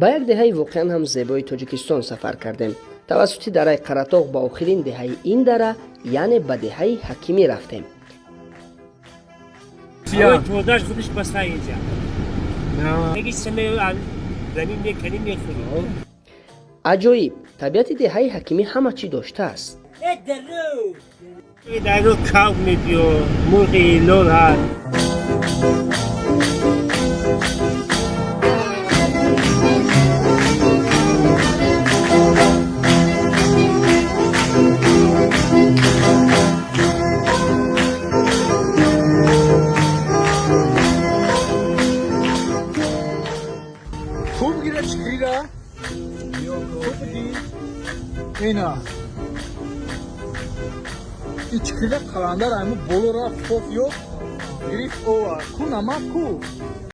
Ба як деҳаи воқеан ҳам зебои Тоҷикистон сафар кардем. Тавассути дараи Қаратоғ ба охирин деҳаи ин дара, яъне ба деҳаи Ҳакимӣ рафтем. Тозаш худаш баста инҷа. Замин меканӣ, мехӯрӣ. Аҷоиб, табиати деҳаи Ҳакимӣ ҳама чӣ доштааст. Даро кав мебиё, мурғи ҳилол ҳаст. Хуб гира, чикрира хуб ди. Ина и чикрира қаландар айму боло рафт, коф ёфт, гирифт, овард. Ку намак ку?